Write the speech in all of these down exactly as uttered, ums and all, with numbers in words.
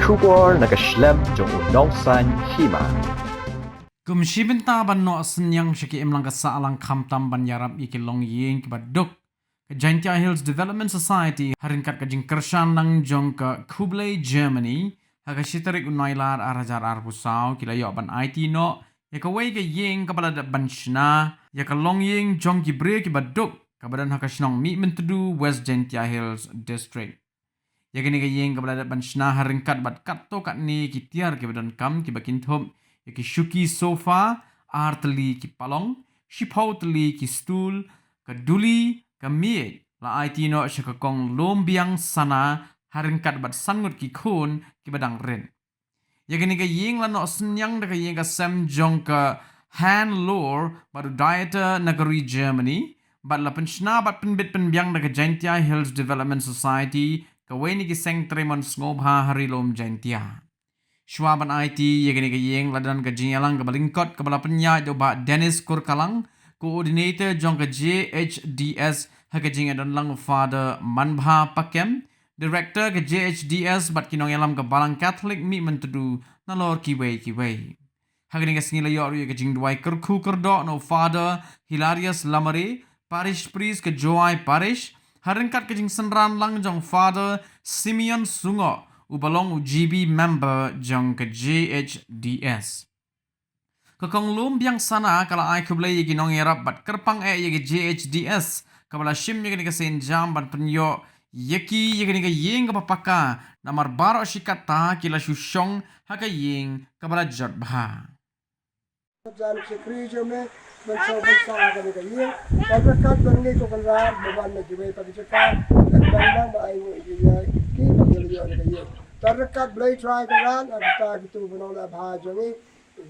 Khubor na ka shlem jong u nongsaiñ hima. Kum shi bynta ban noh synñiang sha ki imlang ka sahlang khamtam ban ïarap ïa ki longïing kiba duk, ka Jaintia Hills Development Society, ha ryngkat ka jingkyrshan lang jong ka Khublei Germany, ha ka shi tarik u Nailar ar hajar arphew saw, ki la ïoh ban aiti noh ïa kawei ka ïing kaba la dep ban shna ïa ka longïing jong ki briew kiba duk, kaba don ha ka shnong Mihmyntdu, West Jaintia Hills District. Ïa kane ka ïing kaba la dep ban shna ha ryngkat bad katto katne ki tiar kiba donkam, kiba kynthup ïa ki shuki sofa, ar tylli ki palong, shiphew tylli ki stool, ka duli, ka miej, la aiti noh sha ka Kong Lumbiang Sana ha ryngkat bad san ngut ki khun kiba dang rit. Ïa kane ka ïing la noh synñiang da ka ïing ka sem jong ka Hannelore bad u Dieter na ka ri Germany, bad la pynshna bad pynbit pynbiang da ka Jaintia Hills Development Society, kawei na ki seng trei mon sngewbha ha ri lum Jaintia. Shuwa ban aiti ïa kane ka ïing, la don ka jingïalang kaba lyngkot kaba la pynïaid da u Bah Dennis Kurkalang, Coordinator jong ka J H D S, ha ka jingïadon lang u Father Manbha Pakem, Director ka J H D S, bad ki nongïalam ka Balang Catholic Mihmyntdu, nalor kiwei kiwei. Ha kane ka sngi la ïoh ruh ïa ka jingduwai kyrkhu kyrdoh na u Father Hilarius Lamare, Parish Priest ka Jowai Parish, ha ryngkat ka jingsynran lang jong Father Simeon Sungoh, uba long u G B member jong ka J H D S. Ka Kong Lumbiang Sana ka la ai khublei ïa ki nongïarap bad kyrpang eh ïa ka J H D S, kaba la shim ïa kane ka sienjam ban pynïoh ïa ki ïa kane ka ïing kaba paka, namar baroh shi katta ki la shu shong ha ka ïing kaba la jot bha. Jan shakri jong me, ban song ban song ha kane ka ïing. Bad ryngkat ban ngi ko Kynrad, ba wan na kiwei pat ki jaka, ban ban ban ba ai ngi ïa ki, ba ngi ïa ka ïing. Bad ryngkat Blei Trai Kynrad, ha kita kitu ba nong la bha jong ngi,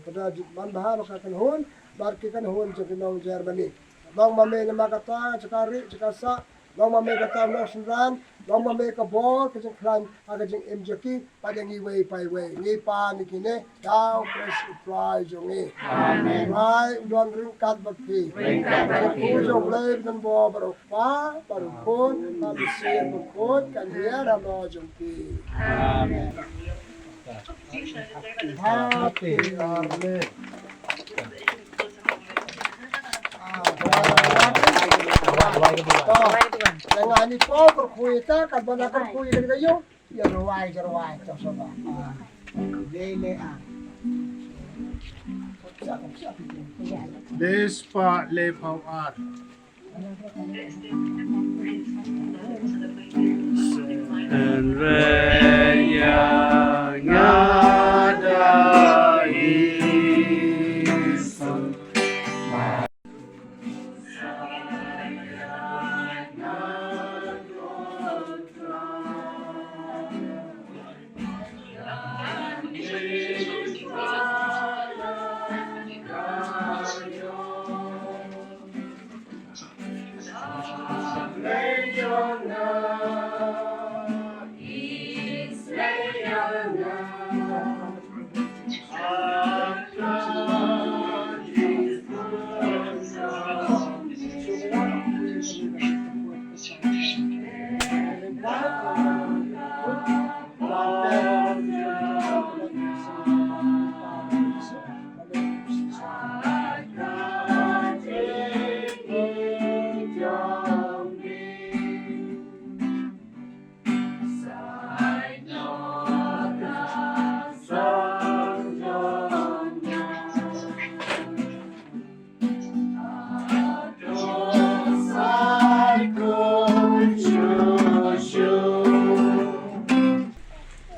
Kynrad jit man bha ba ka kynhun, bad ki kynhun jong ki nong Germany. Long ma me na ma kata, jaka ri, jaka sah, long ma me kata nong synran, long ma me ka bor, ka jingkhlaiñ, ha ka jingim jong ki, bad ïa ngi iwei pa iwei, ngi pan ïa kine, da u Khrist u Trai jong ngi. Amen. Trai u don ryngkat bad phi. Ryngkat bad phi. Ka jong u Blei ba don bor bad u Kpa, bad u Khun, bad u Mynsiem Bakhuid, kan ïa ram jong phi. Amen. Happy birthday. Tang ani pau kyrkhu ïa ta, kan ban kyrkhu ïa ka ïing. Ïa rwai, ïa rwai, to saba. Ah. Le, le, ah. Le spah le phew ar. Hynrei ïa nga da isynei.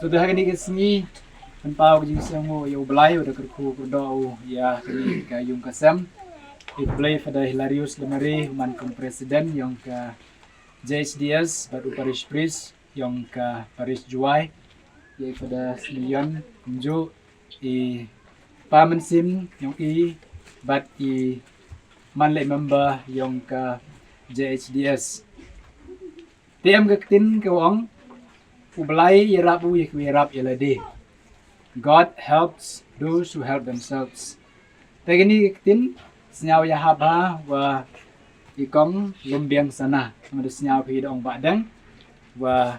To, te ha kane ka sngi, pynpaw ka jingsngewnguh ïa U Blai, uba da kyrkhu kyrdoh u ïa kane ka ïung ka sem. Ïa U Blai, Father Hilarius Lamare, u man kum president ïong ka J H D S, bad u parish priest ïong ka parish Jowai, ïa i Father Snion kumjuh, i Pa Mynsiem ïong i, bad i man leh member ïong ka J H D S. Te em ka ktien ka ong, U Blai ïarap u ïa kiba ïarap ïa lade. God helps those who help themselves. Te kane ka ktien, sngew ïa haba, wa i Kong Lumbiang Sana. Nga da sngew phi da ong ba dang, wa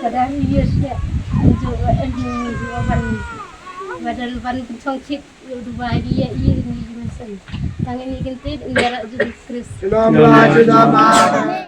Kada ïa sha. Ju wa en ju wa ban. Wa dal ban pynchong chit ïa u Dubai ïa ïa ni mynsiem. Tang ini kynti ïa Jisu Khrist. Shalom, shalom.